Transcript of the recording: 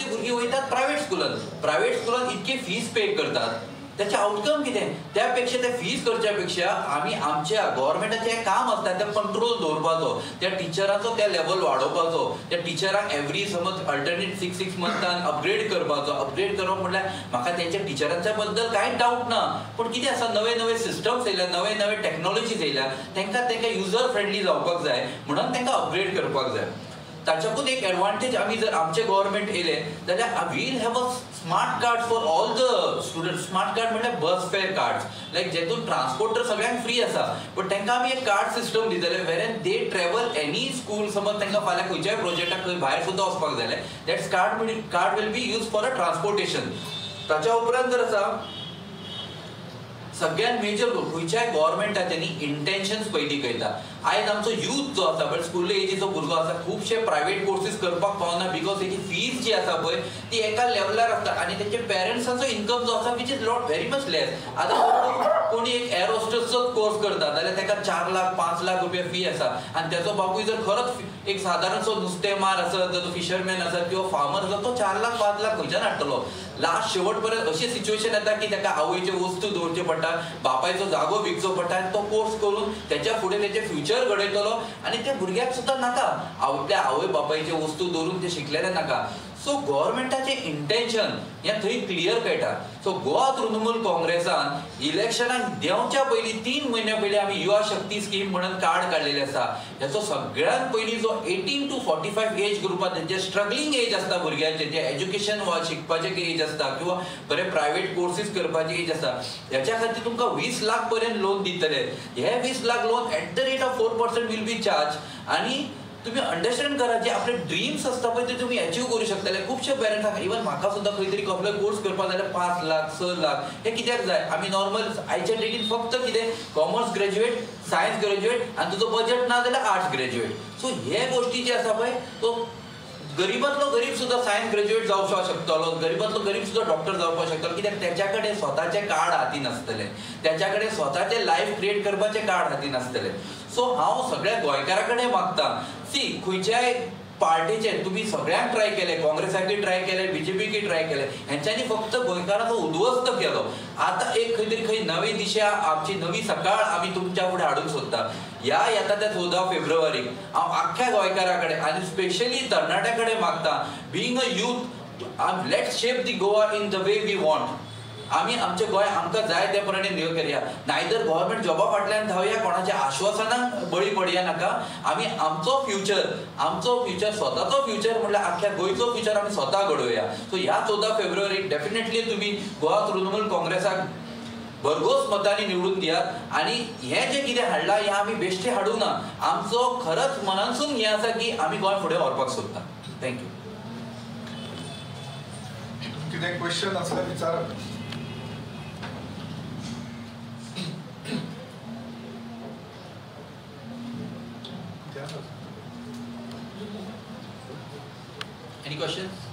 आमची भुरगीं वयतात प्रायवेट स्कुलान, प्रायवेट स्कुलान इतके फीज पे करतात, त्याचे आउटकम कितें? त्या पेक्षा ते फीज करच्या पेक्षा आमी आमच्या गव्हर्मेंटाचें काम आसता तें कंट्रोल दवरपाचो, त्या टिचराचो त्या लेवल वाडोवपाचो, त्या टिचरांक एवरी समज अल्टरनेट 6-6 मंथान अपग्रेड करपाचो. अपग्रेड करप म्हणल्यार म्हाका तेंच्या टिचरांच्या बद्दल कांय डावट ना, पूण कितें आसा नवे नवे सिस्टम्स येयल्या, नवे नवे टॅक्नोलॉजीज येयल्या, तांकां तांकां युजर फ्रेंडली जावपाक जाय म्हणून तांकां अपग्रेड करपाक जाय. ताच्याकून एक एडवांटेज आमी जर आमचे गव्हर्मेंट येयले जाल्यार we'll have a smart card for all the student. Smart card म्हणल्यार बस फेर कार्ड्स, लायक जेतून ट्रान्सपोर्टर सगळ्यांक फ्री आसा, बट तांकां आमी एक कार्ड सिस्टम दितले wherein they travel any school. समज तांकां फाल्यां खंयच्याय प्रोजेक्टाक खंय भायर सुद्दां वचपाक जाय जाल्यार that's card will be use for a transportation. ताच्या उपरांत जर आसा सगळ्यात मेजर खंयच्याय गव्हर्मेंटाच्यांनी इंटेन्शन्स पयलीं कळटा. आयज आमचो यूथ जो आसा पळय, स्कूल एजीचो भुरगो आसा, खुबशे प्रायवेट कोर्सीस करपाक पावना because तेजी फीज जी आसा पळय ती एका लेवलार आसता आनी तेंच्या पेरंट्सांचो इन्कम जो आसा which is not very much less. आतां कोणी एक एअर होस्टेसचो कोर्स करता जाल्यार ताका 4 लाख 5 लाख रुपया फी आसा आनी तेचो बापूय जर खरोच एक सादारणसो नुस्तेमार आसत, जर फिशरमॅन आसत किंवा फार्मर आसत, तो 4 लाख 5 लाख खंयच्यान हाडटलो? लास्ट शेवट पर्यंत अशें सिच्युएशन येता की ताका आवयच्यो वस्तू दवरच्यो पडटा, बापायचो जागो विकचो पडटा आनी तो कोर्स करून त्याच्या फुडें तेचें फ्युचर घडयतलो. आनी त्या भुरग्याक सुद्दां नाका आपल्या आवय बापायच्यो वस्तू दवरून ते शिकलेले नाका. सो गव्हर्मेंटाचें इंटेन्शन हें थंय क्लियर कळटा. सो गोवा तृणमूल काँग्रेसान इलेक्शनाक देंवच्या पयलीं 3 म्हयन्या पयलीं आमी युवा शक्ती स्कीम म्हणून कार्ड काडलेलें आसा. हेचो सगळ्यांत पयलीं जो 18 to 45 as ग्रुपांत जे स्ट्रगलिंग एज आसता भुरग्यांचे, जे एज्युकेशन वा शिकपाचें एज आसता किंवा बरे प्रायवेट कोर्सीस करपाचे एज आसता, हेच्या खातीर तुमकां 20 लाख पर्यंत लोन दितले. हे 20 lakh loan at the rate of 4% will be charge. आनी तुम्ही अंडरस्टँड करा जे आपले ड्रीम्स आसता पळय ते तुमी अचीव करूं शकतले. खुबशे पेरंट्सांक इवन म्हाका सुद्दां खंय तरी कसलोय कोर्स करपाक जाल्यार 5 लाख 6 लाख हे कित्याक जाय? आमी नॉर्मल आयच्या डेटीन फक्त कितें कॉमर्स ग्रॅज्युएट, सायन्स ग्रॅज्युएट आनी तुजो बजट ना जाल्यार आर्ट्स ग्रॅज्युएट. सो हे गोश्टी जे आसा पळय तो गरीबांतलो गरीब सुद्दां सायन्स ग्रॅज्युएट जावपाक शकतलो, गरीबांतलो गरीब सुद्दां डॉक्टर जावपाक शकतलो, कित्याक तेच्या कडेन स्वताचें कार्ड हातीन आसतलें, तेच्या कडेन स्वताचें लायफ क्रिएट करपाचें कार्ड हातीन आसतलें. सो हांव सगळ्या गोंयकारां कडेन मागता, सी खंयच्याय पार्टीचे तुमी सगळ्यांक ट्राय केले, काँग्रेसाकय ट्राय केले, बीजेपीकय ट्राय केले, हेंच्यांनी फक्त गोंयकारांचो उद्ध्वस्त केलो. आतां एक खंय तरी खंय नवी दिशा, आमची नवी सकाळ आमी तुमच्या फुडें हाडूंक सोदता. ह्या येता त्या 14 फेब्रुवारीक हांव आख्ख्या गोंयकारां कडेन आनी स्पेशली तरणाट्यां कडेन मागता, being a youth let's shape the Goa in the way we want. आमी आमचें गोंय आमकां जाय त्या प्रमाणे न्हय करया, नायदर गव्हर्मेंट जॉबा फाटल्यान धांवया, कोणाच्या आश्वासनाक बळी पडया नाका. आमी आमचो फ्युचर, आमचो फ्युचर स्वताचो फ्युचर म्हणल्यार आख्ख्या गोंयचो फ्युचर आमी स्वता घडोवया. सो ह्या 14 फेब्रुवारीक डेफिनेटली तुमी गोवा तृणमूल काँग्रेसाक भरघोस मतांनी निवडून दियात. आनी हें जें कितें हाडलां हें आमी बेश्टें हाडूंक ना, आमचो खरंच मनांसून हें आसा की आमी गोंय फुडें व्हरपाक सोदता. Thank you. कितें क्वेश्चन आसल्यार विचारात. Any questions?